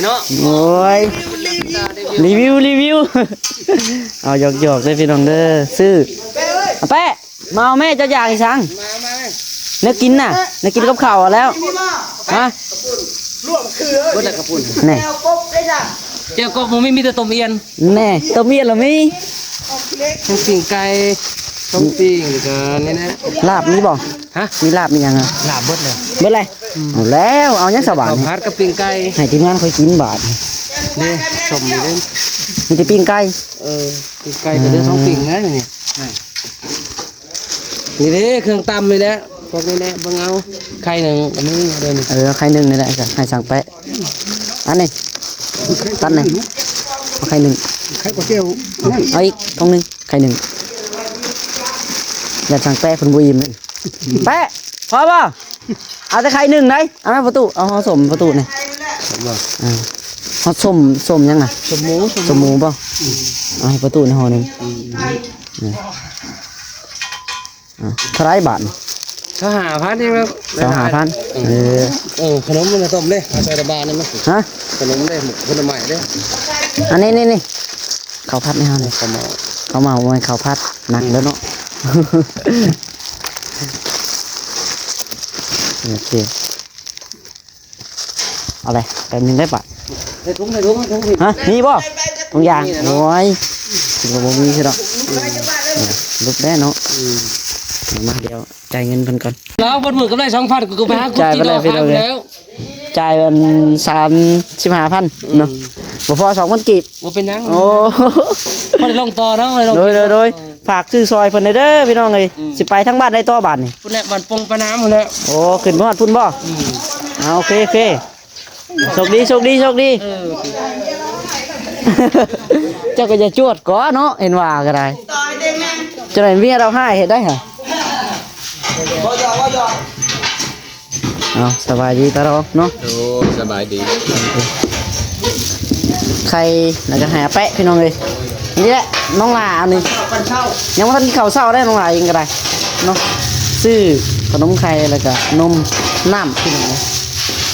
ເນາະ ໂອ້ຍ ຣີວິວ ຣີວິວ ເອົາ ຫຍອກໆ ເດີພີ່ນ້ອງເດີ ຊື້ ອາແປະ ມາເອົາແມ່ ເຈົ້າຢາກອີ່ສັງ? ແນວກິນນະ ແນວກິນກັບເຂົ້າແລ້ວ ຮະ ເບິດແລ້ວກະປຸ້ນ ແນ່ ແຈ່ວກົບບໍ່ມີ ມີແຕ່ຕົ້ມອ່ຽນ ແນ່ ຕົ້ມອ່ຽນລະມີ ທັງປີ້ງໄກ່ ຕົ້ມປີ້ງ ແລ້ວກະນີ້ແຫຼະ ລາບມີບໍ່? ຮະ ມີລາບມີຫຍັງອະ? ລາບເບິດແລ້ວ ເບິດແລ້ວ ອືມ ເອົາແລ້ວ ເອົາຫຍັງສະບາດນີ້? ເຂົ້າຜັດກັບປີ້ງໄກ່ ໃຫ້ທີມງານຂ້ອຍກິນບາດນີ້ ເດ້ ສົ້ມນີ້ເດ້ ມີແຕ່ປີ້ງໄກ່ ເອີ ປີ້ງໄກ່ກະເຫຼືອສອງປີ້ງແລ້ວນີ້ ນີ້ເດ້ ເຄື່ອງຕຳນີ້ແຫຼະ ພວກນີ້ແຫຼະ ເບິ່ງເອົາ ໄຂ່ໜຶ່ງກະມີເດ້ນີ້ ເອີ ໄຂ່ໜຶ່ງນີ້ແຫຼະ ໃຫ້ສັງແປະ ອັນນີ້ ຕັດນີ້ ເອົາໄຂ່ໜຶ່ງ ໄຂ່ກໍແຈ່ວ ເອົາອີກຖົງໜຶ່ງ ໄຂ່ໜຶ່ງ ແລ້ວສັງແປະເພິ່ນບໍ່ອີ່ມ ແປະ ພໍບໍ່? ເອົາແຕ່ໄຂ່ໜຶ່ງໄດ໋ ເອົາມາປະຕູ ເອົາຫໍ່ສົ້ມປະຕູນີ້ ເອົາ ຫໍ່ສົ້ມ ສົ້ມຫຍັງນະ? ສົ້ມໝູ ສົ້ມໝູບໍ່? ເອົາໃຫ້ປະຕູນີ້ຫໍ່ໜຶ່ງ ເທົ່າໃດບາດນີ້? ຊາວຫ້າພັນນີ້ແມ່ນ ຊາວຫ້າພັນ ເອີ ເອີ ຂະໜົມມັນຕົ້ມເດ້ ເອົາໃສ່ຕະບານີ້ມັນ ຮະ ຂະໜົມເດ້ ຜົນໄມ້ເດ້ ອັນນີ້ ນີ້ ນີ້ ເຂົ້າຜັດໃຫ້ເຮົານີ້ ເຂົ້າເໝົາ ເຂົ້າເໝົາ ບໍ່ແມ່ນເຂົ້າຜັດ ໜັກແລ້ວເນາະ ໂອເຄ ເອົາໄປ ແປັບໜຶ່ງໄດ້ປະ ໃສ່ຖົງ ໃສ່ຖົງ ໃສ່ຖົງ ຮະ ມີບໍ່? ຖົງຢາງ ໂອ້ຍ ກະບໍ່ມີຊິດອກ ເອີ ລຸກແດ່ເນາະ ອືມ ມາ ດຽວ ຈ່າຍເງິນເພິ່ນກ່ອນ ລາວເບິດມື້ກຳໄລສອງພັນ ກູໄປຫາກຸດຈີ່ຕໍ່ ຈ່າຍໄປແລ້ວ ແລ້ວ ຈ່າຍອັນສາມສິບຫ້າພັນເນາະ ອືມ ບໍ່ພໍສອງພັນກີບ ບໍ່ເປັນຫຍັງ ໂອ້ ພໍໄດ້ລົງຕໍ່ເນາະ ໄດ້ລົງ ໂດຍ ໂດຍ ໂດຍ ເອີ ຝາກຊື້ຊ່ອຍເພິ່ນແດ່ເດີພີ່ນ້ອງເອີຍ ອືມ ຊິໄປທາງບ້ານໃດຕໍ່ບາດນີ້ ພຸ້ນແຫຼະ ບ້ານປົງປານາພຸ້ນແຫຼະ ໂອ້ ຂຶ້ນຮອດພຸ້ນບໍ່? ອືມ ອ່າ ໂອເຄ ໂອເຄ ໂຊກດີ ໂຊກດີ ໂຊກດີ ເອີ ເຈົ້າກະຢ່າຈວດກວ່າເນາະ ເຫັນວ່າກະໄດ້ ຈັ່ງໃດເມຍລາວຮ້າຍເຮັດໄດ້ຫະ ບໍ່ຢອກ ບໍ່ຢອກ ເອົາ ສະບາຍດີຕາລອງເນາະ ໂອ້ ສະບາຍດີ ໄຂ່ ແລ້ວກະໃຫ້ອາແປະພີ່ນ້ອງເອີຍ ນີ້ແຫຼະ ນ້ອງຫຼ້າອັນນີ້ ຍັງບໍ່ທັນກິນເຂົ້າເຊົ້າໄດ້ ນ້ອງຫຼ້າເອງກະໄດ້ເນາະ ຊື້ຂະໜົມໄຂ່ ແລ້ວກະນົມ ນ້ຳພີ່ນ້ອງເອີຍ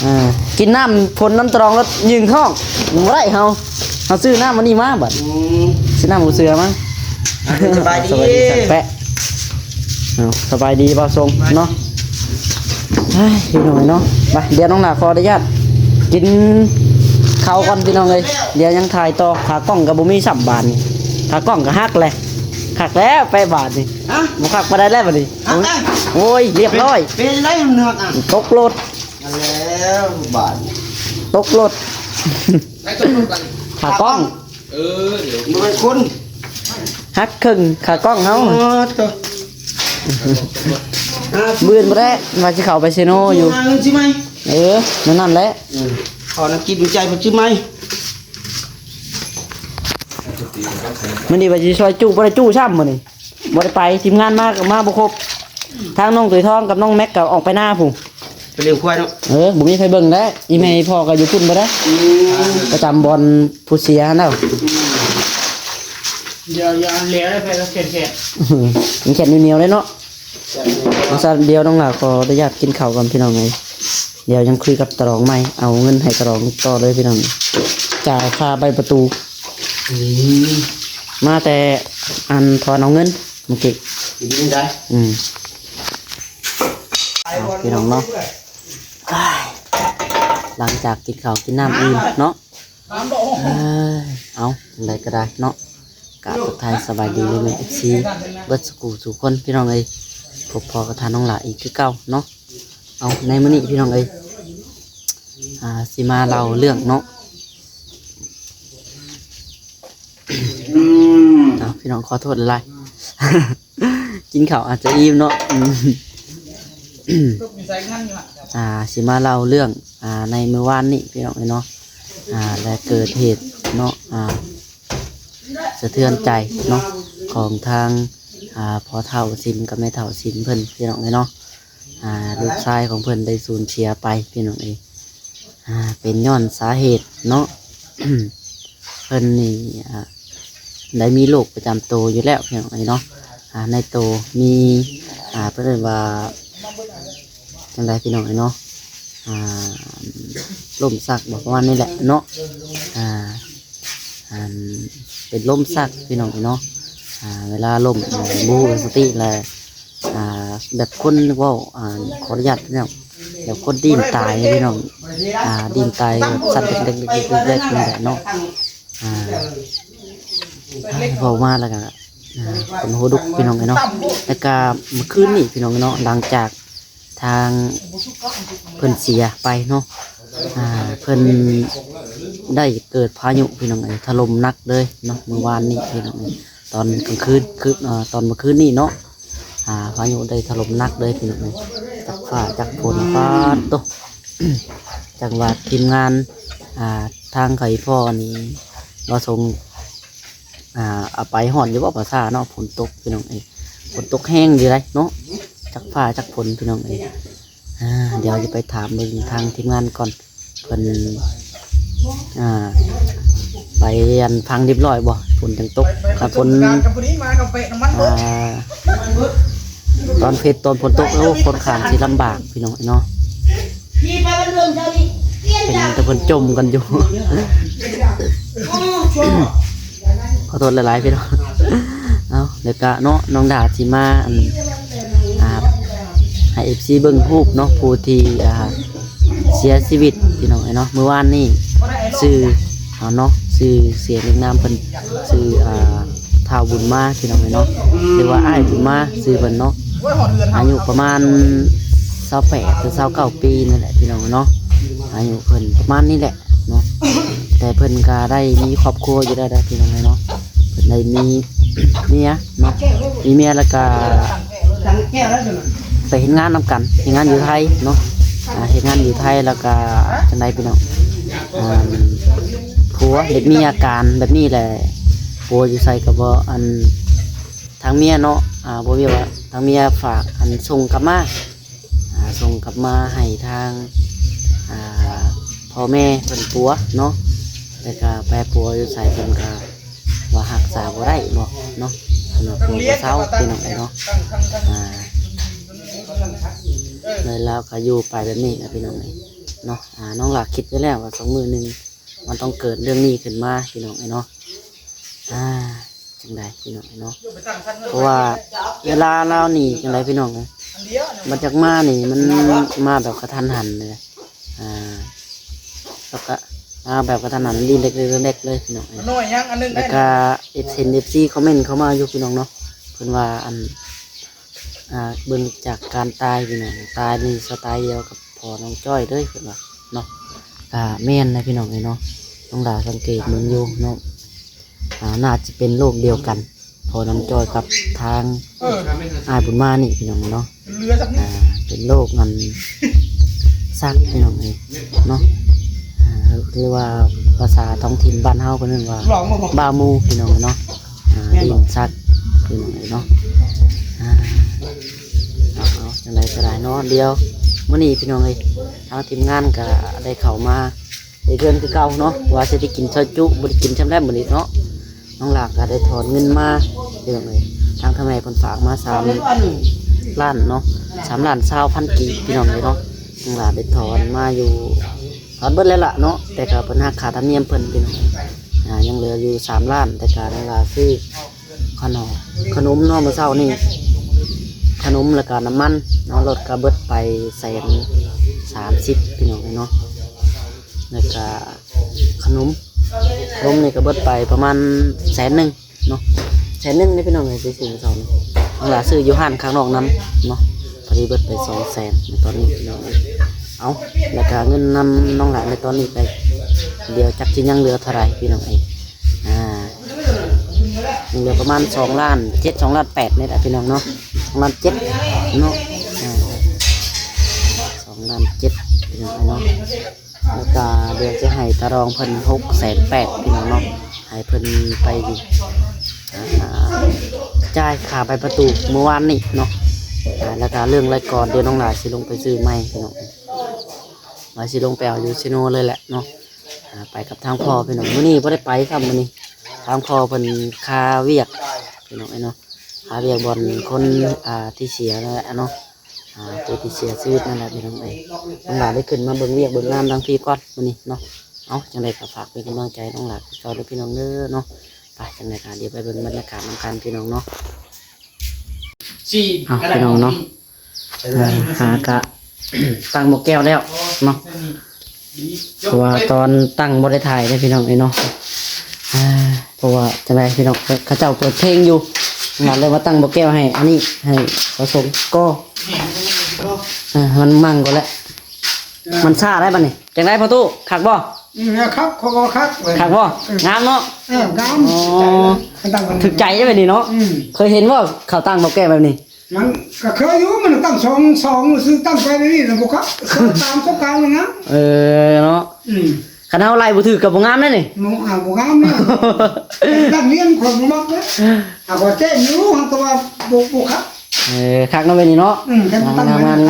ເອີ ກິນນ້ຳຝົນນ້ຳຕະລອງແລ້ວຍຶ່ງທ້ອງ ບໍ່ໄດ້ເຮົາ ເຮົາຊື້ນ້ຳອັນນີ້ມາບາດ ອືມ ຊື້ນ້ຳຫົວເສືອມາ ສະບາຍດີ ສະບາຍດີ ແປະ ເອົາ ສະບາຍດີບ່າວຊົງເນາະ ເຮີ້ຍ ພີ່ນ້ອງເນາະ ໄປ ດຽວນ້ອງຫຼ້າຂໍອະນຸຍາດກິນເຂົ້າກ່ອນພີ່ນ້ອງເອີຍ ດຽວຍັງຖ່າຍຕໍ່ ຂາກ້ອງກະບໍ່ມີຊ້ຳບາດນີ້ ຂາກ້ອງກະຫັກແຫຼະ ຫັກແລ້ວແປະບາດນີ້ ຮະ ບໍ່ຄັກປານໃດແລ້ວບາດນີ້ ຫັກແລ້ວ ໂອ້ຍ ໂອ້ຍ ລຽບຮ້ອຍ ເປັນ ເປັນຈັ່ງໃດມັນຫັກອ່ະ ຕົກລົດ ນັ້ນແຫຼະບາດນີ້ ຕົກລົດ ໃຜຕົກລົດບາດນີ້ ຂາກ້ອງ ເອີ ດຽວ ບໍ່ແມ່ນຄົນ ຫັກເຄິ່ງຂາກ້ອງເຮົາ ໂອ້ໂຕ ມື້ອື່ນພຸ້ນແຫຼະ ວ່າຊິເຂົ້າໄປເຊໂນຢູ່ ຫາເງິນຊື້ໃໝ່ ເອີ ແນວນັ້ນແຫຼະ ເອີ ເຂົ້ານຳກິນໃຈເພິ່ນຊື້ໃໝ່ ມື້ນີ້ວ່າຊິຊ່ອຍຈຸ ບໍ່ໄດ້ຈຸຊ້ຳມື້ນີ້ ບໍ່ໄດ້ໄປ ທີມງານມາກະມາບໍ່ຄົບ ທາງນ້ອງຕຸ້ຍທອງກັບນ້ອງແມັກກະອອກໄປນາພຸ້ນ ໄປລ້ຽງຄວາຍເນາະ ເອີ ບໍ່ມີໃຜເບິ່ງແລ້ວ ອີ່ແມ່ອີ່ພໍ່ກະຢູ່ພຸ້ນເບິດແລ້ວ ອືມ ປະຈຳບ່ອນຜູ້ເສຍຫັ້ນແລ້ວ ອືມ ດຽວ ດຽວແລ້ວໄດ້ໄປແຂນແຂນ ແຂນໜຽວໆເດ້ເນາະ ເອົາຊັ້ນ ດຽວນ້ອງຫຼ້າຂໍອະນຸຍາດກິນເຂົ້າກ່ອນພີ່ນ້ອງເອີຍ ດຽວຍັງຄຸຍກັບຕາຫຼອງໃໝ່ ເອົາເງິນໃຫ້ຕາຫຼອງຕໍ່ເລີຍພີ່ນ້ອງ ຈ່າຍຄ່າໃບປະຕູ ອືມ ມາແຕ່ອັນຖອນເອົາເງິນ ເມື່ອກີ້ ກິນໄດ້ ອືມ ເອົາ ພີ່ນ້ອງເນາະ ອ້າຍ ຫຼັງຈາກກິນເຂົ້າກິນນ້ຳອີ່ມເນາະ ເອີ ເອົາ ຈັ່ງໃດກະໄດ້ເນາະ ກະທັກທາຍສະບາຍດີແມ່ໆ ເອັຟຊີ ເບິດສູ່ຜູ້ສູ່ຄົນ ພີ່ນ້ອງເອີຍ ພົບພໍ້ກັບທ່ານນ້ອງຫຼ້າອີກຄືເກົ່າເນາະ ເອົາ ໃນມື້ນີ້ພີ່ນ້ອງເອີຍ ອ່າ ຊິມາເລົ່າເລື່ອງເນາະ ເອົາ ພີ່ນ້ອງ ຂໍໂທດຫຼາຍໆ ກິນເຂົ້າອາດຈະອີ່ມເນາະ ອືມ ອ່າ ຊິມາເລົ່າເລື່ອງ ອ່າ ໃນມື້ວານນີ້ພີ່ນ້ອງເອີຍເນາະ ອ່າ ແລະເກີດເຫດເນາະ ອ່າ ສະເທືອນໃຈເນາະ ຂອງທາງ ອ່າ ພໍ່ເຖົ້າສິນກັບແມ່ເຖົ້າສິນເພິ່ນ ພີ່ນ້ອງເອີຍເນາະ ອ່າ ລູກຊາຍຂອງເພິ່ນໄດ້ສູນເສຍໄປ ພີ່ນ້ອງເອີຍ ອ່າ ເປັນຍ້ອນສາເຫດເນາະ ເພິ່ນນີ້ ອ່າ ໄດ້ມີໂລກປະຈຳໂຕຢູ່ແລ້ວ ພີ່ນ້ອງເອີຍເນາະ ອ່າ ໃນໂຕມີ ອ່າ ເພິ່ນເອີ້ນວ່າ ຈັ່ງໃດພີ່ນ້ອງເອີຍເນາະ ອ່າ ລົມຊັກບໍ່ ປະມານນີ້ແຫຼະເນາະ. ອ່າ ອັນ ເປັນລົມຊັກພີ່ນ້ອງເນາະ. ອ່າ ເວລາລົ້ມ ອ່າ ບໍ່ຮູ້ສະຕິແລ້ວ ອ່າ ແບບຄົນເວົ້າ ອ່າ ຂໍອະນຸຍາດພີ່ນ້ອງ ແບບຄົນດີນຕາຍພີ່ນ້ອງ. ອ່າ ດີນຕາຍແບບສັ່ນເລັກໆໆໆນີ້ແຫຼະເນາະ. ອ່າ ເວົ້າມາແລ້ວກະ ອ່າ ຄົນຫົວລຸກພີ່ນ້ອງເອີຍເນາະ. ແລ້ວກະມື້ຄືນນີ້ພີ່ນ້ອງເນາະ ຫຼັງຈາກທາງເພິ່ນເສຍໄປເນາະ ອ່າ ເພິ່ນໄດ້ເກີດພາຍຸພີ່ນ້ອງເອີຍ ຖະຫຼົ່ມໜັກເລີຍເນາະ ມື້ວານນີ້ພີ່ນ້ອງເອີຍ. ຕອນກາງຄືນ ຄື ເອີ ຕອນມື້ຄືນນີ້ເນາະ ອ່າ ພາຍຸໄດ້ຖະຫຼົ່ມໜັກເລີຍພີ່ນ້ອງເອີຍ ຈັກຟ້າຈັກຝົນ ປາດໂຕ. ຈັງວ່າທີມງານ ອ່າ ທາງໄຄພໍ່ນີ້ ບໍ່ສົ່ງ ອ່າ ເອົາໄປຮອດຢູ່ບໍ່ ປາສາເນາະ. ຝົນຕົກພີ່ນ້ອງເອີຍ ຝົນຕົກແຮງຢູ່ໃດເນາະ ຈັກຟ້າຈັກຝົນພີ່ນ້ອງເອີຍ. ອ່າ ດຽວຈະໄປຖາມເບິ່ງທາງທີມງານກ່ອນ ເພິ່ນ ອ່າ ໄປອັນພັງຮຽບຮ້ອຍບໍ່ ຝົນຈັ່ງຕົກ. ຄັນຝົນ ອ່າ ຕອນເພດ ຕອນຝົນຕົກ ໂອ້ ຂ້ອນຂ້າງຊິລຳບາກພີ່ນ້ອງເນາະ. ເຫັນແຕ່ເພິ່ນຈົ່ມກັນຢູ່ ຂໍໂທດຫຼາຍໆພີ່ນ້ອງ. ເອົາ ແລ້ວກະເນາະ ນ້ອງດາຊິມາ ອັນ ອ່າ ໃຫ້ເອັຟຊີເບິ່ງຮູບເນາະ ຜູ້ທີ່ ອ່າ ເສຍຊີວິດພີ່ນ້ອງເອີຍເນາະ ມື້ວານນີ້. ຊື່ ເອົາເນາະ ຊື່ສຽງເລງນາມເພິ່ນ ຊື່ ອ່າ ທ້າວບຸນມາພີ່ນ້ອງເອີຍເນາະ ຫຼືວ່າອ້າຍບຸນມາ ຊື່ເພິ່ນເນາະ. ອາຍຸປະມານຊາວແປດ ຫຼື ຊາວເກົ້າປີນີ້ແຫຼະພີ່ນ້ອງເນາະ ອາຍຸເພິ່ນປະມານນີ້ແຫຼະເນາະ. ແຕ່ເພິ່ນກະໄດ້ມີຄອບຄົວຢູ່ແລ້ວເດີພີ່ນ້ອງເອີຍເນາະ ເພິ່ນໄດ້ມີເມຍເນາະ ມີເມຍແລ້ວກະ ໄປເຮັດງານນຳກັນ ເຮັດງານຢູ່ໄທເນາະ. ອ່າ ເຮັດງານຢູ່ໄທແລ້ວກະ ຈັ່ງໃດພີ່ນ້ອງ ອ່າ ຜົວເຮັດມີອາການແບບນີ້ແຫຼະ ຜົວຢູ່ໃສກະບໍ່ ອັນ ທາງເມຍເນາະ ອ່າ ບໍ່ມີວ່າ ທາງເມຍຝາກ ອັນ ສົ່ງກັບມາ ອ່າ ສົ່ງກັບມາໃຫ້ທາງ ອ່າ ພໍ່ແມ່ເພິ່ນປົວເນາະ. ແລ້ວກະໄປປົວຢູ່ໃສເພິ່ນກະ ວ່າຮັກສາບໍ່ໄດ້ບໍ່ເນາະ ເພິ່ນວ່າປົວບໍ່ເຊົາພີ່ນ້ອງເອີຍເນາະ. ອ່າ ແລ້ວລາວກະຢູ່ໄປແບບນີ້ແຫຼະພີ່ນ້ອງເອີຍເນາະ. ອ່າ ນ້ອງຫຼ້າຄິດໄວ້ແລ້ວວ່າສັກມື້ໜຶ່ງມັນຕ້ອງເກີດເລື່ອງນີ້ຂຶ້ນມາພີ່ນ້ອງເອີຍເນາະ. ອ່າ ຈັ່ງໃດພີ່ນ້ອງເອີຍເນາະ ເພາະວ່າເວລາລາວນີ້ຈັ່ງໃດພີ່ນ້ອງເອີຍ ມັນຢາກມານີ້ ມັນມາແບບກະທັນຫັນເລີຍ. ອ່າ ແລ້ວກະ ອ່າ ແບບກະທັນຫັນ ລີເລັກເລັກເລັກເລີຍພີ່ນ້ອງເອີຍ. ແລ້ວກະເອັຟ ເຫັນເອັຟຊີຄອມເມັນເຂົ້າມາຢູ່ພີ່ນ້ອງເນາະ ເພິ່ນວ່າ ອັນ ອ່າ ເບິ່ງຈາກການຕາຍພີ່ນ້ອງ ຕາຍນີ້ສະໄຕລ໌ດຽວກັບພໍ່ນ້ອງຈ້ອຍເລີຍ ເພິ່ນວ່າເນາະ. ກະແມ່ນນະພີ່ນ້ອງເອີຍເນາະ ນ້ອງດາສັງເກດເບິ່ງຢູ່ເນາະ ອ່າ ໜ້າຈະເປັນໂລກດຽວກັນ ພໍ່ນ້ອງຈ້ອຍກັບທາງອ້າຍບຸນມານີ້ພີ່ນ້ອງເນາະ. ອ່າ ເປັນໂລກອັນຊັກພີ່ນ້ອງເອີຍເນາະ ອ່າ ຫຼືວ່າພາສາທ້ອງຖິ່ນບ້ານເຮົາເພິ່ນເອີ້ນວ່າບ້າໝູ່ພີ່ນ້ອງເນາະ. ອ່າ ດິນຊັກພີ່ນ້ອງເອີຍເນາະ. ອ່າ ເອົາ ເອົາ ຈັ່ງໃດກະໄດ້ເນາະ ດຽວມື້ນີ້ພີ່ນ້ອງເອີຍ ທາງທີມງານກະໄດ້ເຂົ້າມາ ເຮັດເຮືອນຄືເກົ່າເນາະ ວ່າຊິໄດ້ກິນຊອຍຈຸ ບໍ່ໄດ້ກິນຊ້ຳແລ້ວມື້ນີ້ເນາະ. ນ້ອງຫຼ້າກະໄດ້ຖອນເງິນມາພີ່ນ້ອງເອີຍ ທາງພໍ່ແມ່ເພິ່ນຝາກມາສາມລ້ານເນາະ ສາມລ້ານຊາວພັນກີບພີ່ນ້ອງເອີຍເນາະ. ນ້ອງຫຼ້າໄດ້ຖອນມາຢູ່ ຖອນເບິດແລ້ວລະເນາະ ແຕ່ກະເພິ່ນຫັກຄ່າທຳນຽມເພິ່ນພີ່ນ້ອງເອີຍ. ອ່າ ຍັງເຫຼືອຢູ່ສາມລ້ານ ແຕ່ກະນ້ອງຫຼ້າຊື້ ຂະໜົມ ຂະໜົມເນາະ ມື້ເຊົ້ານີ້ ຂະໜົມ ແລ້ວກະນ້ຳມັນເນາະ ລົດກະເບິດໄປແສນສາມສິບພີ່ນ້ອງເອີຍເນາະ. ແລ້ວກະຂະໜົມ ຂະໜົມນີ້ກະເບິດໄປປະມານແສນໜຶ່ງເນາະ ແສນໜຶ່ງເດ້ພີ່ນ້ອງເອີຍ. ໄປຊື້ມື້ເຊົ້ານີ້ ນ້ອງຫຼ້າຊື້ຢູ່ຮ້ານຂ້າງນອກນຳເນາະ ພໍດີເບິດໄປສອງແສນໃນຕອນນີ້ພີ່ນ້ອງເອີຍ. ເອົາ ແລ້ວກະເງິນນຳນ້ອງຫຼ້າໃນຕອນນີ້ກະ ດຽວຈັກຊິຍັງເຫຼືອເທົ່າໃດພີ່ນ້ອງເອີຍ. ອ່າ ຍັງເຫຼືອປະມານສອງລ້ານເຈັດ ສອງລ້ານແປດນີ້ແຫຼະພີ່ນ້ອງເນາະ ສອງລ້ານເຈັດເນາະ. ອ່າ ສອງລ້ານເຈັດພີ່ນ້ອງເນາະ. ແລ້ວກະດຽວຈະໃຫ້ຕາລອງເພິ່ນຫົກແສນແປດພີ່ນ້ອງເນາະ ໃຫ້ເພິ່ນໄປ ອ່າ ຈ່າຍຄ່າໃບປະຕູມື້ວານນີ້ເນາະ. ອ່າ ແລ້ວກະເລື່ອງລາຍກອນ ດຽວນ້ອງຫຼ້າຊິລົງໄປຊື້ໃໝ່ພີ່ນ້ອງ ວ່າຊິລົງໄປເອົາຢູ່ເຊໂນເລີຍແຫຼະເນາະ. ອ່າ ໄປກັບທາງພໍ່ພີ່ນ້ອງ ມື້ນີ້ບໍ່ໄດ້ໄປຊ້ຳມື້ນີ້ ທາງພໍ່ເພິ່ນຄາວຽກພີ່ນ້ອງເອີຍເນາະ ຄາວຽກບ່ອນຄົນ ອ່າ ທີ່ເສຍນັ້ນແຫຼະເນາະ. ອ່າ ຜູ້ທີ່ເສຍຊີວິດນັ້ນແຫຼະພີ່ນ້ອງເອີຍ. ນ້ອງຫຼ້າໄດ້ຂຶ້ນມາເບິ່ງວຽກເບິ່ງງານທາງພີ້ກ່ອນມື້ນີ້ເນາະ. ເອົາ ຈັ່ງໃດກໍຝາກເປັນກຳລັງໃຈນ້ອງຫຼ້າຄືເກົ່າເດີພີ່ນ້ອງເດີເນາະ. ໄປ ຈັ່ງໃດກໍດຽວໄປເບິ່ງບັນຍາກາດນຳກັນພີ່ນ້ອງເນາະ. ເອົາ ພີ່ນ້ອງເນາະ ອ່າ ຫາກະຕັ້ງໝໍ້ແກ້ວແລ້ວເນາະ ເພາະວ່າຕອນຕັ້ງບໍ່ໄດ້ຖ່າຍເດ້ພີ່ນ້ອງເອີຍເນາະ. ອ່າ ເພາະວ່າຈັ່ງໃດພີ່ນ້ອງ ເຂົາເຈົ້າເປີດເພງຢູ່ ມາເລີຍມາຕັ້ງໝໍ້ແກ້ວໃຫ້ ອັນນີ້ໃຫ້ປະສົງກໍ ອ່າ ມັນມັ່ງກ່ອນແຫຼະ ມັນຊ້າໄດ໋ບັດນີ້. ຈັ່ງໃດພໍ່ຕູ້ ຄັກບໍ່? ອືມ ຄັກ ຂ້ອຍວ່າຄັກເວີຍ. ຄັກບໍ່? ເອີ ງາມເນາະ. ເອີ ງາມ. ອໍ ຖືກໃຈເດ້ແບບນີ້ເນາະ. ອືມ ເຄີຍເຫັນບໍ່ເຂົາຕັ້ງໝໍ້ແກ້ວແບບນີ້? ມັນກໍເຄີຍຢູ່ ມັນຕັ້ງສອງ ສອງຊື່ ຕັ້ງໄປນີ້ນະບໍ່ຄັກ ຕາມປະສົບການມັນນະ. ເອີເນາະ. ອືມ ຄັນເຮົາໄລ່ບໍ່ຖືກກໍບໍ່ງາມເດ້ນີ້. ບໍ່ ອ່າ ບໍ່ງາມເນາະ. ຕັ້ງນີ້ຂ້ອຍບໍ່ມັກເດ້. ອ່າ ກໍເຈັບຢູ່ ຫາກແຕ່ວ່າບໍ່ ບໍ່ຄັກ. ເອີ ຄັກເນາະແບບນີ້ເນາະ. ອືມ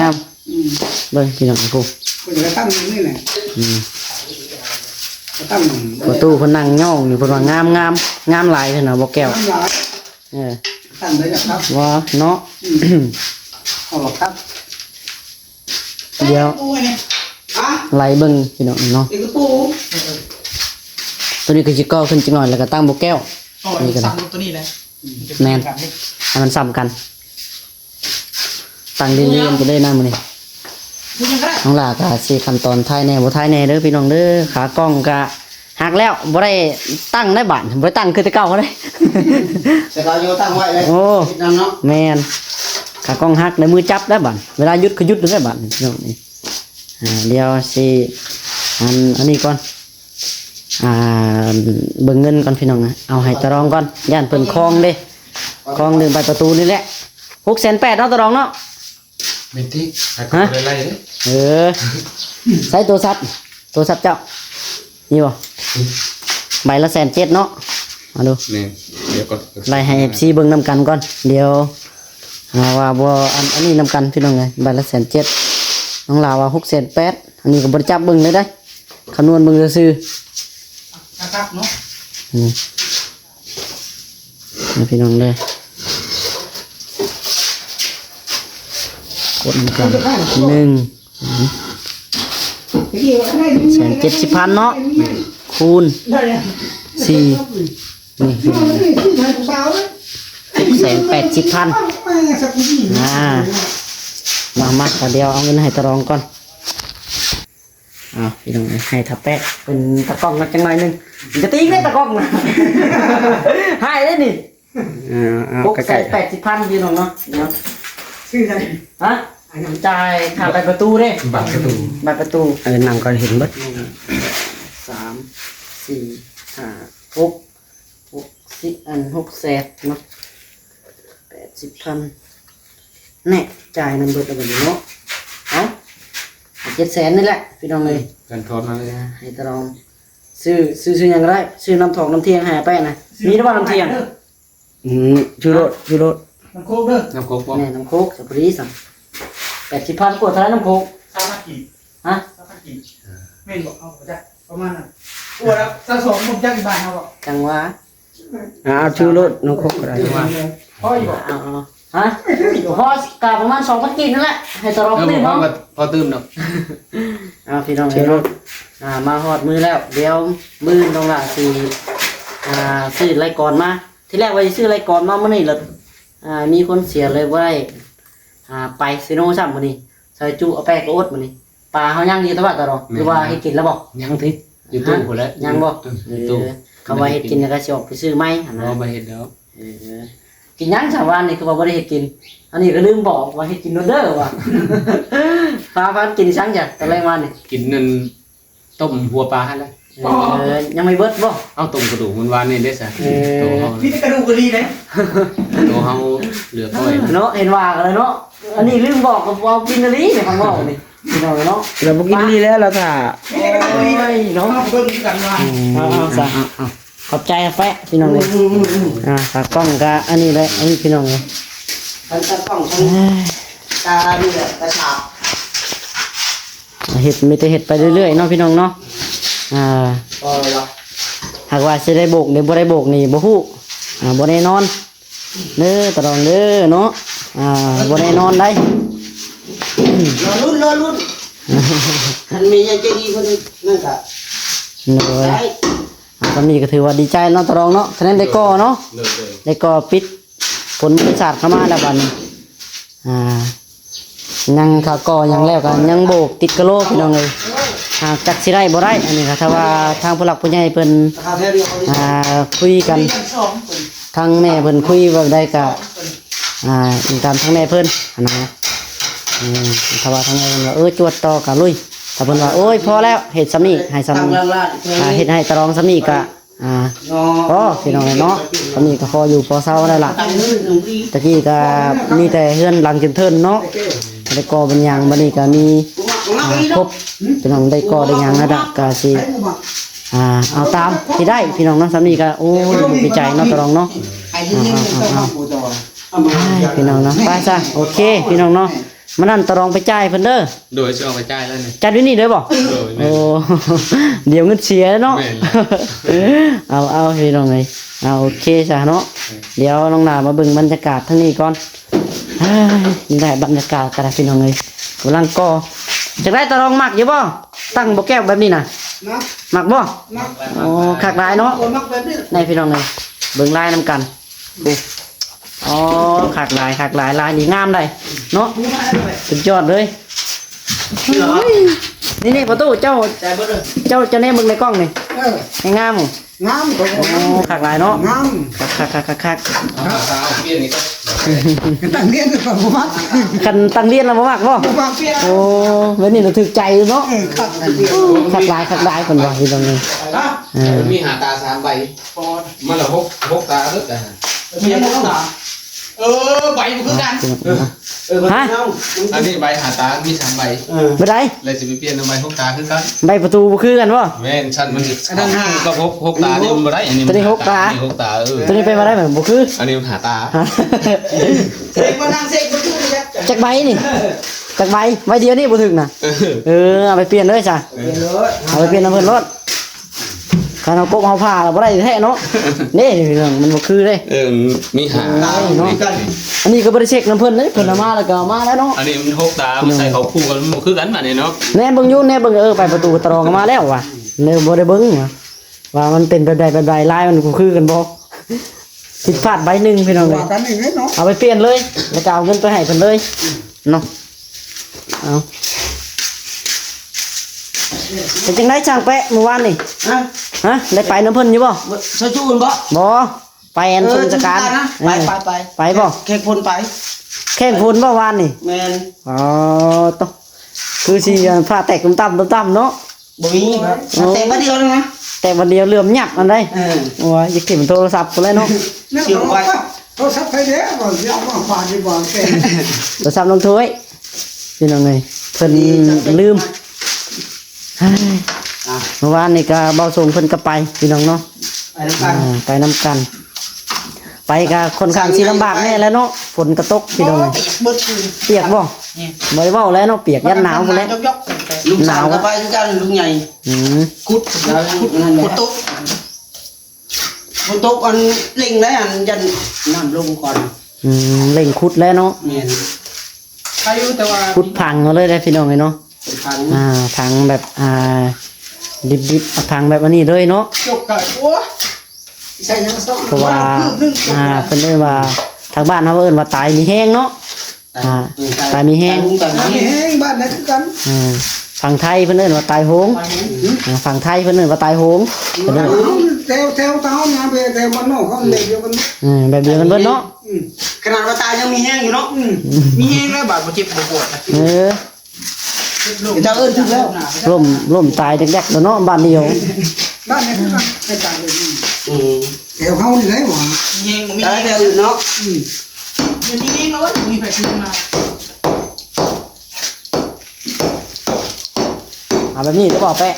ງາມໆ. ອືມ ເບິ່ງພີ່ນ້ອງຜູ້ ເພິ່ນກໍຕັ້ງຢູ່ນີ້ແຫຼະ. ອືມ ກໍຕັ້ງ ປະຕູເພິ່ນນັ່ງຍ້ອງຢູ່ ເພິ່ນວ່າງາມໆ ງາມຫຼາຍເພິ່ນວ່າບໍ່ແກ້ວ ງາມຫຼາຍ. ເອີ ຕັ້ງໄດ້ແລ້ວຄັບ ວ່າເນາະ. ອືມ ເອົາລະຄັບ ດຽວ ຮະ ໄລ່ເບິ່ງພີ່ນ້ອງເນາະ. ຕົວນີ້ກໍຊິກໍ່ຂຶ້ນຈັກໜ້ອຍ ແລ້ວກໍຕັ້ງບໍ່ແກ້ວ. ນີ້ກໍໄດ້ ຕົວນີ້ແຫຼະ. ແມ່ນ ໃຫ້ມັນສ່ຳກັນ ຕັ້ງລຽນໆໄປເລີຍນະມື້ນີ້. ນ້ອງຫຼ້າກໍຊິຂັ້ນຕອນຖ່າຍແດ່ບໍ່ຖ່າຍແດ່ເດີພີ່ນ້ອງເດີ. ຂາກ້ອງກໍຫັກແລ້ວ ບໍ່ໄດ້ຕັ້ງໄດ້ບາດ ບໍ່ໄດ້ຕັ້ງຄືແຕ່ເກົ່າເດ້. ແຕ່ເກົ່າຢູ່ຕັ້ງໄວ້ເລີຍ. ໂອ້ ແມ່ນ ຂາກ້ອງຫັກ ໃນມືຈັບໄດ້ບາດ ເວລາຢຸດກໍຢຸດໄດ້ບາດພີ່ນ້ອງ. ອ່າ ດຽວຊິອັນ ອັນນີ້ກ່ອນ ອ່າ ເບິ່ງເງິນກ່ອນພີ່ນ້ອງ. ເອົາໃຫ້ຕາລອງກ່ອນ ຢ້ານເພິ່ນຄອງເດ້ ຄອງເລື່ອງໃບປະຕູນີ້ແຫຼະ. ຫົກແສນແປດເນາະຕາລອງເນາະ. ແມ່ນຕິ ໃຫ້ເຂົາໄດ້ໄລ່ເດ້. ເອີ ໃຊ້ໂທລະສັບ ໂທລະສັບເຈົ້າ ນີ້ບໍ່? ອືມ ໃບລະແສນເຈັດເນາະ. ມາດູ ແມ່ນ ດຽວກ່ອນ ໄລ່ໃຫ້ເອັຟຊີເບິ່ງນຳກັນກ່ອນ. ດຽວຫາວ່າບໍ່ ອັນ ອັນນີ້ນຳກັນພີ່ນ້ອງເອີຍ. ໃບລະແສນເຈັດ ນ້ອງຫຼ້າວ່າຫົກແສນແປດ. ອັນນີ້ກໍບໍ່ໄດ້ຈັບເບິ່ງເລີຍເດ້ ຄຳນວນເບິ່ງຊື່ໆ ຄັກໆເນາະ. ອືມ ພີ່ນ້ອງເດີ ກົດນຳກັນ ໜຶ່ງ ສອງ ແສນເຈັດສິບພັນເນາະ ຄູນສີ່ ນີ້ ຫົກແສນແປດສິບພັນ. ອ່າ ມາ ມາ ດຽວເອົາເງິນໃຫ້ຕາລອງກ່ອນ. ອ້າວ ພີ່ນ້ອງເອີຍ ໃຫ້ທ້າແປະເປັນຕາກ້ອງຈັກໜ້ອຍໜຶ່ງ. ກະຕິງເດ້ຕາກ້ອງ ໃຫ້ເດ້ນີ້. ເອີ ເອົາ ຫົກແສນແປດສິບພັນ ພີ່ນ້ອງເນາະ. ເນາະ ຊື່ໃດ? ຮະ? ອັນນັ້ນຈ່າຍຄ່າໃບປະຕູເດ້ ບັດປະຕູ ບັດປະຕູ. ເອີ ນັ່ງກ່ອນ ເຫັນເບິດ. ໜຶ່ງ ສອງ ສາມ ສີ່ ຫ້າ ຫົກ ຫົກສິບ ອັນ ຫົກແສນເນາະ ແປດສິບພັນ. ແນ່ ຈ່າຍນຳເບິດແລ້ວບັດນີ້ເນາະ. ເອົາ ເຈັດແສນນີ້ແຫຼະພີ່ນ້ອງເອີຍ. ກັນທອນມາເລີຍ ໃຫ້ຕາລອງ ຊື້ ຊື້ ຊື້ຫຍັງກໍໄດ້ ຊື້ນ້ຳຖອກນ້ຳທ່ຽງໃຫ້ອາແປະນະ. ມີແຕ່ວ່ານ້ຳທ່ຽງ. ອືມ ຊື່ໂລດ ຊື່ໂລດ. ນ້ຳໂຄກເດີ ນ້ຳໂຄກບໍ່? ແນ່ ນ້ຳໂຄກ ສະພະດີຊັ້ນ. ແປດສິບພັນກວ່າເທົ່າໃດນ້ຳໂຄກ? ສາມພັນກີບ. ຮະ? ສາມພັນກີບ. ແມ່ນບໍ່? ເອົາໄປຈ້ະ ປະມານນັ້ນ. ກວ່າລະຊາວສອງ ບໍ່ຈັກຢູ່ບ້ານເຮົາບໍ່? ຈັ່ງຫວາ. ອ່າ ເອົາຊື່ໂລດ ນ້ຳໂຄກກໍໄດ້. ພໍຢູ່ບໍ່? ເອົາ ເອົາ ຮະ? ພໍກະປະມານສອງພັນກີບນັ້ນແຫຼະ ໃຫ້ຕະຫຼອງຕື່ມເອົາ. ພໍຕື່ມດອກ. ເອົາ ພີ່ນ້ອງເອີຍເນາະ ອ່າ ມາຮອດມື້ແລ້ວ ດຽວມື້ອື່ນນ້ອງຫຼ້າຊິ ອ່າ ຊື້ໄລກອນມາ. ທີແລກວ່າຊິຊື້ໄລກອນມາມື້ນີ້ ແລ້ວ ອ່າ ມີຄົນເສຍເລີຍບໍ່ໄດ້ ອ່າ ໄປເຊໂນຊ້ຳມື້ນີ້. ຊອຍຈຸອາແປະກໍອົດມື້ນີ້. ປາເຮົາຍັງຢູ່ຕະຫວາດຕະຫຼອງ ແມ່ນ ຫຼືວ່າເຮັດກິນແລ້ວບໍ່? ຍັງຕິ ຢູ່ຕູ້ພຸ້ນແຫຼະ. ຍັງບໍ່? ເອີ ຢູ່ຕູ້. ເອີ ຄຳວ່າເຮັດກິນແລ້ວກໍຊິອອກໄປຊື້ໃໝ່ຫັ້ນນະ. ບໍ່ ບໍ່ເຮັດແລ້ວ. ເອີ ກິນຫຍັງຊະ ວານນີ້ຄືວ່າບໍ່ໄດ້ເຮັດກິນ? ອັນນີ້ກໍລືມບອກວ່າເຮັດກິນໂລດເດີວ່າ. ພາກັນກິນຫຍັງຊະຕອນແລງວານນີ້? ກິນນັ້ນ ຕົ້ມຫົວປາຫັ້ນແຫຼະ. ເອີ ຍັງບໍ່ເບິດບໍ່? ເອົາ ຕົ້ມກະດູກມື້ວານນີ້ເດ້ຊະ. ເອີ ໂຕເຮົາ ມີແຕ່ກະດູກກໍດີເດ້. ໂຕເຮົາເຫຼືອກ້ອຍເນາະ ເຫັນວ່າກັນແລ້ວເນາະ. ອັນນີ້ລືມບອກ ກໍເອົາກິນອີ່ຫຼີນີ້ ຄັນເວົ້ານີ້ ພີ່ນ້ອງເນາະ. ລາວບໍ່ກິນອີ່ຫຼີແລ້ວ ລາວຖ້າ. ໂອ້ຍເນາະ ເບິ່ງຄືກັນວ່າ. ເອົາ ເອົາຊະ ເອົາ ເອົາ ຂອບໃຈແປະ ພີ່ນ້ອງເອີຍ. ອືມ ອືມ ອືມ ອ່າ ຕາກ້ອງກະອັນນີ້ແຫຼະ ອັນນີ້ ພີ່ນ້ອງເອີຍ. ທັງຕາກ້ອງ ທັງ ເອີຍ ຕານີ້ແຫຼະ ຕາສາວ. ເຮັດ ມີແຕ່ເຮັດໄປເລື້ອຍໆເນາະ ພີ່ນ້ອງເນາະ. ອ່າ ຫາກວ່າຊິໄດ້ໂບກ ຫຼື ບໍ່ໄດ້ໂບກນີ້ບໍ່ຮູ້ ອ່າ ບໍ່ແນ່ນອນເດີ ຕາດອງເດີເນາະ. ອ່າ ບໍ່ແນ່ນອນໃດ. ລໍລຸ້ນ ລໍລຸ້ນ ຄັນແມ່ໃຫຍ່ໃຈດີເພິ່ນນັ້ນກະ ໂດຍ ໄດ້ ອ່າ ຕອນນີ້ກໍຖືວ່າດີໃຈເນາະ ຕາດອງເນາະ ຄະແນນໄດ້ກໍ່ເນາະ ໂດຍ ໂດຍ ໄດ້ກໍ່ປິດ ຝົນມັນສາດເຂົ້າມາແລ້ວບັດນີ້ ອ່າ ຍັງຖ້າກໍ່ຫຍັງແລ້ວກໍຍັງໂບກຕິດກະໂຫຼ ພີ່ນ້ອງເອີຍ ຫາກຈັກຊິໄດ້ບໍ່ໄດ້ ອັນນີ້ກໍຖ້າວ່າທາງຜູ້ຫຼັກຜູ້ໃຫຍ່ເພິ່ນ ອ່າ ຄຸຍກັນ ທາງແມ່ເພິ່ນຄຸຍແບບໃດກໍ ອ່າ ອີງຕາມທາງແມ່ເພິ່ນຫັ້ນນະ ເອີ ຖ້າວ່າທາງແມ່ເພິ່ນວ່າ ເອີ ຈວດຕໍ່ກໍລຸຍ ຖ້າເພິ່ນວ່າ ໂອ້ຍ ພໍແລ້ວ ເຮັດສ່ຳນີ້ໃຫ້ສ່ຳນີ້ ອ່າ ເຮັດໃຫ້ຕາດອງສ່ຳນີ້ກໍ ອ່າ ພໍ ພີ່ນ້ອງເອີຍເນາະ ສ່ຳນີ້ກໍພໍຢູ່ພໍເຊົາແລ້ວລະ ຕະກີ້ກໍມີແຕ່ເຮືອນຫຼັງເທີນໆເນາະ ໄດ້ກໍ່ເປັນຫຍັງ ບັດນີ້ກໍມີ ອ່າ ຄົບ ພີ່ນ້ອງ ໄດ້ກໍ່ໄດ້ຫຍັງແລ້ວລະ ກໍຊິ ອ່າ ເອົາຕາມທີ່ໄດ້ ພີ່ນ້ອງເນາະ ສ່ຳນີ້ກໍ ໂອ້ຍ ດີໃຈເນາະ ຕາດອງເນາະ ອ່າ ພີ່ນ້ອງເນາະ ໄປຊະ ໂອເຄ ພີ່ນ້ອງເນາະ ມື້ນັ້ນຕາດອງໄປຈ່າຍເພິ່ນເດີ ໂດຍ ຊິອອກໄປຈ່າຍແລ້ວນີ້ ຈັດຢູ່ນີ້ເດີບໍ່? ໂດຍ ໂອ້ ແມ່ນ ດຽວເງິນເສຍເນາະ ແມ່ນແລ້ວ ເອົາ ເອົາ ພີ່ນ້ອງເອີຍ ເອົາ ໂອເຄຊະເນາະ ດຽວນ້ອງໜ້າມາເບິ່ງບັນຍາກາດທາງນີ້ກ່ອນ ເຮີ້ຍ ໄດ້ບັນຍາກາດກໍໄດ້ ພີ່ນ້ອງເອີຍ ກຳລັງກໍ່ ຈັກໄດ້ຕາດອງ ມັກຢູ່ບໍ່? ຕັ້ງບໍ່ແກ້ວແບບນີ້ນະ ມັກ ມັກບໍ່? ມັກ ໂອ້ ຄັກຫຼາຍເນາະ ມັກແບບນີ້ ນີ້ ພີ່ນ້ອງເອີຍ ເບິ່ງລາຍນຳກັນ ໂອ້ ອໍ ຄັກຫຼາຍ ຄັກຫຼາຍ ລາຍນີ້ງາມໃດ໋ເນາະ ສຸດຍອດເລີຍ ນີ້ໆ ປະຕູ ເຈົ້າ ເຈົ້າ ເຈົ້າແນມເບິ່ງໃນກ້ອງນີ້ ເອີ ໃຫ້ງາມ ງາມ ໂອ້ ຄັກຫຼາຍເນາະ ງາມ ຄັກໆໆໆ ຕັ້ງລຽນກໍບໍ່ມັກ ຄັນຕັ້ງລຽນແລ້ວບໍ່ມັກບໍ່? ບໍ່ມັກປ່ຽນ ໂອ້ ແບບນີ້ລະຖືກໃຈເນາະ ເອີ ຄັກຫຼາຍ ຄັກຫຼາຍ ເພິ່ນວ່າຢູ່ຕອນນີ້ ເອີ ມີຫ້າຕາສາມໃບ ມັນລະຫົກ ຫົກຕາເບິດ ມີຫົກຕາ ເອີ ໃບບໍ່ຄືກັນ ເອີ ຮະ ອັນນີ້ໃບຫ້າຕາມີສາມໃບ ເອີ ບໍ່ໄດ້ ແລ້ວຊິໄປປ່ຽນເອົາໃບຫົກຕາຄືກັນ ໃບປະຕູບໍ່ຄືກັນບໍ່? ແມ່ນ ຊັ້ນມັນຊິ ອັນນັ້ນຫ້າ ກັບຫົກ ຫົກຕານີ້ມັນບໍ່ໄດ້ ອັນນີ້ ໂຕນີ້ຫົກຕາ ອັນນີ້ຫົກຕາ ເອີ ໂຕນີ້ເປັນບໍ່ໄດ້ ມັນບໍ່ຄື ອັນນີ້ມັນຫ້າຕາ ເຊັກມານັ່ງເຊັກບໍ່ຖືກຈັກ ຈັກໃບນີ້ ຈັກໃບ ໃບດຽວນີ້ບໍ່ຖືກນະ ເອີ ເອີ ເອົາໄປປ່ຽນເລີຍຊະ ເອົາໄປປ່ຽນນຳເພິ່ນໂລດ ຄັນເຮົາກົບເຮົາຜ່າລະບໍ່ໄດ້ແທ້ເນາະ ເດ້ ພີ່ນ້ອງ ມັນບໍ່ຄືເດ້ ເອີ ມີຫາ ເອີ ເນາະ ອັນນີ້ກໍບໍ່ໄດ້ເຊັກນຳເພິ່ນເດ້ ເພິ່ນເອົາມາແລ້ວກໍເອົາມາແລ້ວເນາະ ອັນນີ້ມັນຫົກຕາ ມັນໃສ່ເຂົ້າຄູ່ກັນ ມັນບໍ່ຄືກັນບາດນີ້ເນາະ ແນມເບິ່ງຢູ່ ແນມເບິ່ງ ເອີ ໄປປະຕູຕະລອງເຂົ້າມາແລ້ວວ່າ ແນມບໍ່ໄດ້ເບິ່ງວ່າ ວ່າມັນເປັນແບບໃດແບບໃດ ລາຍມັນຄືກັນບໍ່ ຜິດພາດໃບໜຶ່ງ ພີ່ນ້ອງເອີຍ ວ່າກັນອີກເນາະ ເອົາໄປປ່ຽນເລີຍ ແລ້ວກໍເອົາເງິນໄປໃຫ້ເພິ່ນເລີຍເນາະ ເອົາ ເປັນຈັ່ງໃດຊ່າງແປະມື້ວານນີ້? ຮະ? ຮະ? ໄດ້ໄປນຳເພິ່ນຢູ່ບໍ່? ບໍ່ ຊະຈູນບໍ່? ບໍ່ ໄປອັນ ເອີ ຊົມສະການ ໄປ ເອີ ໄປ ໄປ ໄປບໍ່? ແຂ່ງຝົນໄປ ແຂ່ງຝົນບໍ່ວານນີ້? ແມ່ນ ອໍ ໂຕ ຄືຊິ ອາ ຟ້າແຕກຕຸ່ມຕ່ຳ ຕຸ່ມຕ່ຳເນາະ ບໍ່ມີ ໂອ້ ແຕກບາດດຽວເລີຍນະ ແຕກບາດດຽວເຫຼືອມຫຍັບອັນໃດ ເອີ ໂອ້ຍ ຢາກຖິ້ມໂທລະສັບພຸ້ນແຫຼະເນາະ ສຽວໄປ ໂທລະສັບໃຜແດ່ ວ່າຊິເອົາມາຝາກຢູ່ບໍ່ແຕ່ ໂທລະສັບນ້ອງຖ້ວຍ ພີ່ນ້ອງເອີຍ ເພິ່ນລືມ ອ່ະ ເມື່ອວານນີ້ກໍເບົາສົງເພິ່ນກໍໄປ ພີ່ນ້ອງເນາະ ໄປນຳກັນ ອ່າ ໄປນຳກັນ ໄປກໍຄ່ອນຂ້າງຊິລຳບາກແດ່ແຫຼະເນາະ ຝົນກໍຕົກ ພີ່ນ້ອງເອີຍ ໂອ້ຍ ປຽກເບິດຄືນ ປຽກບໍ່? ແມ່ນ ບໍ່ໄດ້ເວົ້າແລ້ວເນາະ ປຽກ ຢ້ານໜາວພຸ້ນແຫຼະ ລຸງສັນກໍໄປຄືກັນ ລຸງໃຫຍ່ ອືມ ຂຸດ ຂຸດ ຂຸດ ຝົນຕົກ ຝົນຕົກອັນເລັ່ງໄດ໋ ອັນຢ້ານນ້ຳລົງກ່ອນ ອືມ ເລັ່ງຂຸດແລ້ວເນາະ ແມ່ນ ໄປຢູ່ ແຕ່ວ່າ ຂຸດຝັງເອົາເລີຍເດ້ ພີ່ນ້ອງເອີຍເນາະ ຝັງ ອ່າ ຝັງແບບ ອ່າ ດິບໆ ເອົາຝັງແບບອັນນີ້ເລີຍເນາະ ຈົກກະ ໂອ້ຍ ໃສ່ຫຍັງຊະ ເພາະວ່າ ອ່າ ເພິ່ນເອີ້ນວ່າ ທາງບ້ານເຮົາເອີ້ນວ່າຕາຍມີແຮງເນາະ ອ່າ ຕາຍມີແຮງ ຕາຍມີແຮງ ບ້ານໃດຄືກັນ ອ່າ ຝັ່ງໄທເພິ່ນເອີ້ນວ່າຕາຍໂຫງ ຕາຍໂຫງ ອ່າ ຝັ່ງໄທເພິ່ນເອີ້ນວ່າຕາຍໂຫງ ເພິ່ນເອີ້ນ ແຖວ ແຖວເຮົານະ ແບບ ແຖວບ້ານນອກເຮົາແບບດຽວກັນ ເອີ ແບບດຽວກັນເບິດເນາະ ອືມ ຂະໜາດວ່າຕາຍຍັງມີແຮງຢູ່ເນາະ ອືມ ມີແຮງແລ້ວບາດບໍ່ເຈັບບໍ່ປວດ ເອີ ເຈົ້າເອີ້ນຖືກແລ້ວ ລົ້ມ ລົ້ມຕາຍແດກໆແລ້ວເນາະ ບ້ານດຽວ ບ້ານນີ້ຄືກັນ ແຕ່ຕ່າງກັນ ອືມ ແຖວເຮົານີ້ໄດ໋ຫວາ ມີແຮງບໍ່ມີແຮງ ແຖວອື່ນເນາະ ອືມ ດຽວນີ້ແຮງແລ້ວ ບໍ່ມີໃຜຊື້ມາ ເອົາແບບນີ້ໄດ້ບໍ່ແປະ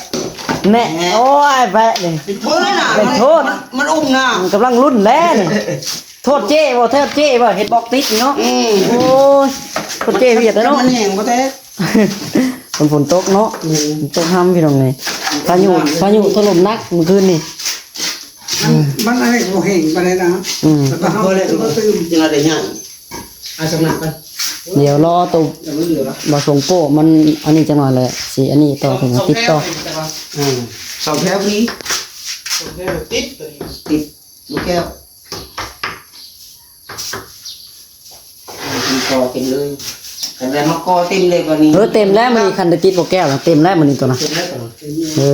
ແນ່ ແນ່ ໂອ້ຍ ແປະນີ້ ເປັນໂທດນະ ເປັນໂທດ ມັນ ມັນ ມັນອຸ້ມນະ ມັນກຳລັງລຸ້ນແລ້ວນີ້ ໂທດເຈ້ບໍ່ ໂທດເຈ້ບໍ່ ເຮັດບລັອກຕິດເນາະ ອືມ ໂອ້ຍ ໂທດເຈ້ວຽດເນາະ ມັນແຫ້ງບໍ່ແທ້ ມັນຝົນຕົກເນາະ ອືມ ຝົນຕົກຫ້ຳ ພີ່ນ້ອງເອີຍ ພາຍຸ ພາຍຸຖະຫຼົ່ມໜັກມື້ຄືນນີ້ ມັນ ມັນອັນນີ້ບໍ່ແຫ້ງປານໃດນະ ອືມ ແລ້ວກໍເຮົາ ພໍແລ້ວ ຕື່ມ ຈຶ່ງເອົາໄດ້ຍ່າງ ເອົາສຳນັກກ່ອນ ດຽວລໍໂຕ ບໍ່ສົ່ງໂປ້ ມັນອັນນີ້ຈັກໜ່ອຍແຫຼະ ຊິອັນນີ້ຕໍ່ ເພິ່ນກໍຕິດຕໍ່. ອືມ ສອງແຖວນີ້ ສອງແຖວຕິດຕົວນີ້ ຕິດ ບໍ່ແກ້ວ ມັນກໍເຕັມເລີຍ ຄັນໄດ້ມາກໍເຕັມເລີຍບັດນີ້. ເອີ ເຕັມແລ້ວມື້ນີ້ ຄັນໄດ້ຕິດບໍ່ແກ້ວນະ ເຕັມແລ້ວມື້ນີ້ຕົວນະ ເຕັມແລ້ວຕົວນະ. ເອີ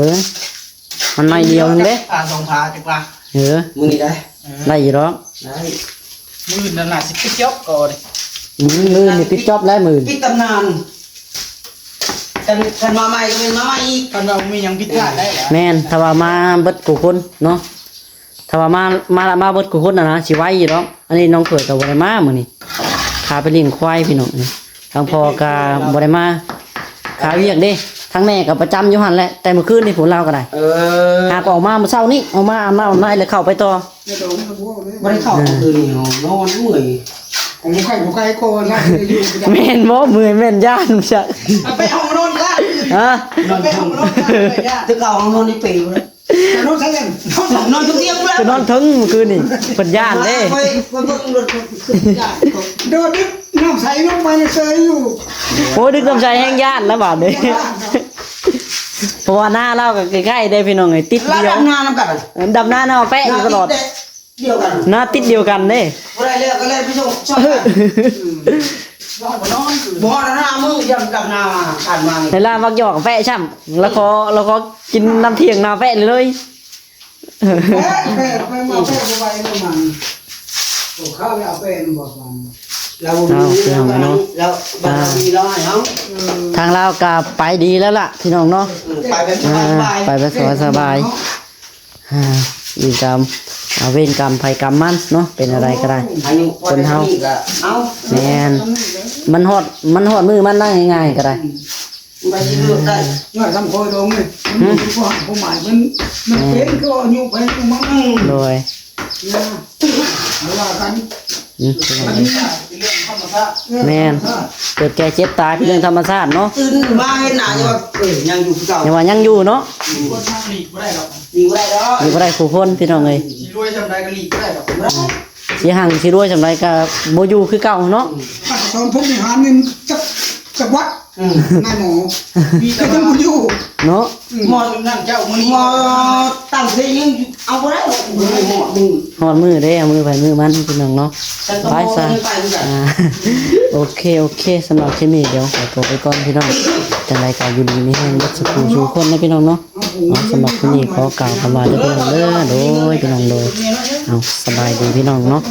ມັນໜ້ອຍດຽວໜຶ່ງເດ້ ພາສອງພາຈັກວ່າ. ເອີ ມື້ນີ້ໄດ້ ເອີ ໄດ້ຢູ່ດອກ ໄດ້. ມື້ອື່ນນັ້ນໜ້າຊິໄປຈອບກໍເດ້. ອືມ ມື້ອື່ນນີ້ປິດຈອບແລ້ວ ມື້ອື່ນ ປິດຕຳນານ. ຄັນ ຄັນມາໃໝ່ກໍແມ່ນມາໃໝ່ອີກ ຄັນວ່າບໍ່ມີຫຍັງຜິດພາດໄດ້. ແມ່ນ ຖ້າວ່າມາເບິດຄູ່ຄົນເນາະ ຖ້າວ່າມາ ມາລະມາເບິດຄູ່ຄົນນະນະ ຊິໄວຢູ່ດອກ. ອັນນີ້ນ້ອງເຂີດກໍບໍ່ໄດ້ມາມື້ນີ້ ພາໄປລ້ຽງຄວາຍພີ່ນ້ອງ. ທາງພໍ່ກໍບໍ່ໄດ້ມາ ຄາວຽກເດ້ ທາງແມ່ກໍປະຈຳຢູ່ຫັ້ນແຫຼະ ແຕ່ມື້ຄືນນີ້ພຸ້ນລາວກໍໄດ້. ເອີ ຫາກໍອອກມາມື້ເຊົ້ານີ້ ອອກມາອາບນ້ຳອາບໃນແລ້ວເຂົ້າໄປຕໍ່. ບໍ່ໄດ້ເຂົ້າ ເອີ ຄືນນີ້ນອນເມື່ອຍ ຂອງໃຜຂອງໃຜກໍລະຢູ່. ແມ່ນບໍ່ ເມື່ອຍແມ່ນຢ້ານຈັກ ໄປຫ້ອງນອນລະ ຮະ ນອນ ໄປຫ້ອງນອນລະ ຄືເກົ່າ ຫ້ອງນອນໃນເປພຸ້ນ. ນອນໃສ? ນອນ ນອນຢູ່ຕຽງພຸ້ນລະ ນອນເທິງມື້ຄືນນີ້ ເພິ່ນຢ້ານເດ້. ຂ້ອຍ ຂ້ອຍເບິ່ງລົດ ຄືຢ້ານ ໂດດດຶກນ້ຳໃສລົງໄປເຊີຍຢູ່. ໂອ້ ດຶກນ້ຳໃສແຮງຢ້ານລະບາດນີ້ ເພາະວ່ານາລາວກໍໃກ້ໆເດ້ພີ່ນ້ອງເອີຍ ຕິດດຽວ ລາວດຳນານຳກັນ ເອີ ດຳນານຳແປະຢູ່ຕະຫຼອດ ດຽວກັນ ນາຕິດດຽວກັນເດ້. ບໍ່ໄດ້ແລ້ວກໍແລ່ນໄປສົ່ງ ຊ່ອຍກັນ. ບໍ່ນອນ ບໍ່ນອນ ບໍ່ນອນ ຫ້າມື້ ຢ້ຳກັບນາມາ ຜ່ານມານີ້ ໃນລາວມັກຫຍອກແປະຊ້ຳ ລະຂໍ ລະຂໍກິນນ້ຳທ່ຽງນາແປະເລີຍ. ແປະ ແປະ ແປະ ມາແປະບໍ່ໄຫວແລ້ວມັນ ໂຕຂ້າວແລ້ວແປະບໍ່ມັນ ລາວບໍ່ມີ ເອົາ ເອົາເນາະ ລາວບໍ່ມີ ລາວໃຫ້ເຮົາ. ທາງລາວກໍໄປດີແລ້ວລະພີ່ນ້ອງເນາະ ເອີ ໄປແບບສະບາຍ ອ່າ ໄປແບບສະບາຍໆ. ອ່າ ອີກກຳ ເອົາເວນກຳໃຜກຳມັນເນາະ ເປັນແນວໃດກໍໄດ້ ອາຍຸຄົນເຮົາ ເອົາ ແມ່ນ ມັນຮອດ ມັນຮອດມື້ມັນນະ ງ່າຍໆກໍໄດ້ ອືມ ໄປຢູ່ໄດ້ ນ້ອຍສ່ຳຂ້ອຍດອງເລີຍ ຫືມ ມັນບໍ່ ບໍ່ໝາຍ ມັນ ມັນເປັນ ແມ່ນ ຄືອາຍຸໄປອາຍຸມັນ ໂດຍ ນະ ບໍ່ວ່າກັນ ອືມ ອັນນີ້ນະ ເປັນເລື່ອງທຳມະຊາດ ແມ່ນ ເກີດແກ່ເຈັບຕາຍເປັນເລື່ອງທຳມະຊາດເນາະ ຕື່ນມາເຫັນໜ້າ ເອີ ຍັງວ່າ ເອີ ຍັງຢູ່ຄືເກົ່າ ຍັງວ່າຍັງຢູ່ເນາະ ອືມ ຄົນເຮົາຫຼີກບໍ່ໄດ້ດອກ ຫຼີກບໍ່ໄດ້ດອກ ຫຼີກບໍ່ໄດ້ຄູ່ຄົນພີ່ນ້ອງເອີຍ ຊິລວຍສ່ຳໃດກໍຫຼີກບໍ່ໄດ້ດອກ ຊິຮັ່ງຊິລວຍສ່ຳໃດກໍບໍ່ຢູ່ຄືເກົ່າເນາະ ອືມ ສອນພົມວິຫານນີ້ຈັກ ຈັກວັດ ອືມ ນາຍໝໍ ມີແຕ່ ກໍຍັງບໍ່ຢູ່ເນາະ ອືມ ໝໍນັ້ນເຈົ້າມື້ນີ້ ໝໍຕັ້ງເສຍຍັງເອົາບໍ່ໄດ້ດອກ ບໍ່ໄດ້ຮອດມື້ ຮອດມື້ເດ້ ເອົາມື້ໃຜມື້ມັນພີ່ນ້ອງເນາະ ໄປຊະ ອ່າ ໂອເຄ ໂອເຄ ສຳລັບຄລິບນີ້ດຽວຂໍຕົວໄປກ່ອນພີ່ນ້ອງ ຈັ່ງໃດກໍຢູ່ດີມີແຮງເບິດສູ່ຜູ້ສູ່ຄົນເດີພີ່ນ້ອງເນາະ ເນາະ ສຳລັບມື້ນີ້ຂໍກ່າວຄຳວ່າເດີພີ່ນ້ອງເດີ ໂດຍ ພີ່ນ້ອງໂດຍ ເອົາ ສະບາຍດີພີ່ນ້ອງເນາະ.